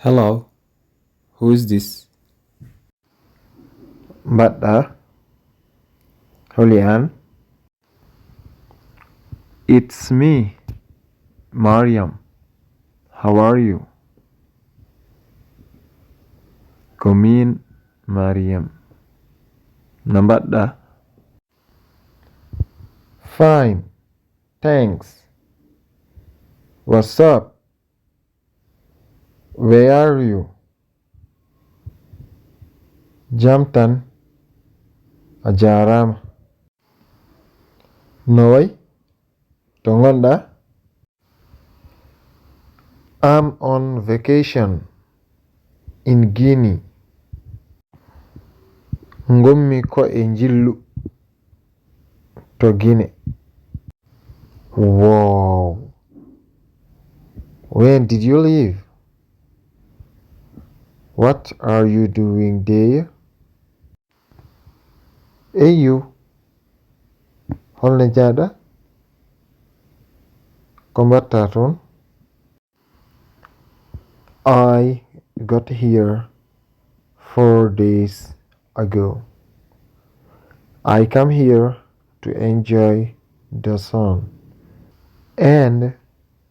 Hello, who is this? Mbaɗɗa Julian? It's me, Mariam. How are you? Komin Mariam. No mbaɗɗa? Fine, thanks. What's up? Where are you? Jam tan a jarama. No way? To ngonɗa? I'm on vacation in Guinea. Ngommi ko e jillu to Guinea. Wow. When did you leave? What are you doing there? Hey you. Holne jada? Ko mbatta ton? I got here 4 days ago. I come here to enjoy the sun and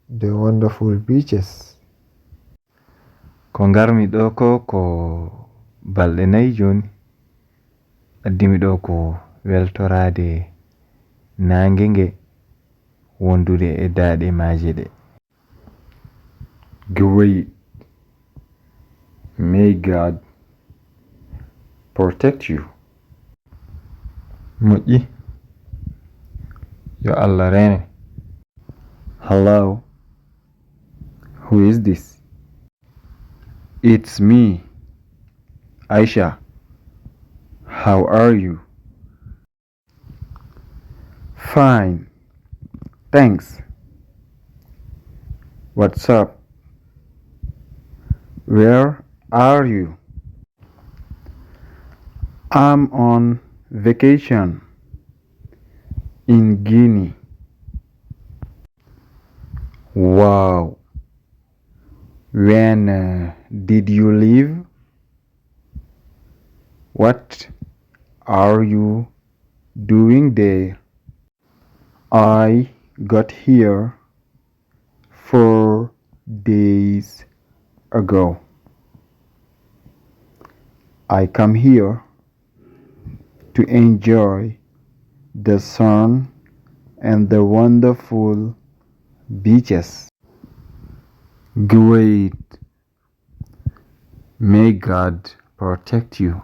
the wonderful beaches. Ko ngarmi ɗo ko balɗe 4 joni. Addimi ɗo ko weltorade nange nge wondude e daɗe maaje ɗe. Great. May God protect you. Moƴƴi. Yo Allah rene. Hello. Who is this? It's me, Aisha. How are you? Fine. Thanks. What's up? Where are you? I'm on vacation in Guinea. Wow. When did you leave? What are you doing there? I got here 4 days ago. I come here to enjoy the sun and the wonderful beaches. Great. May God protect you.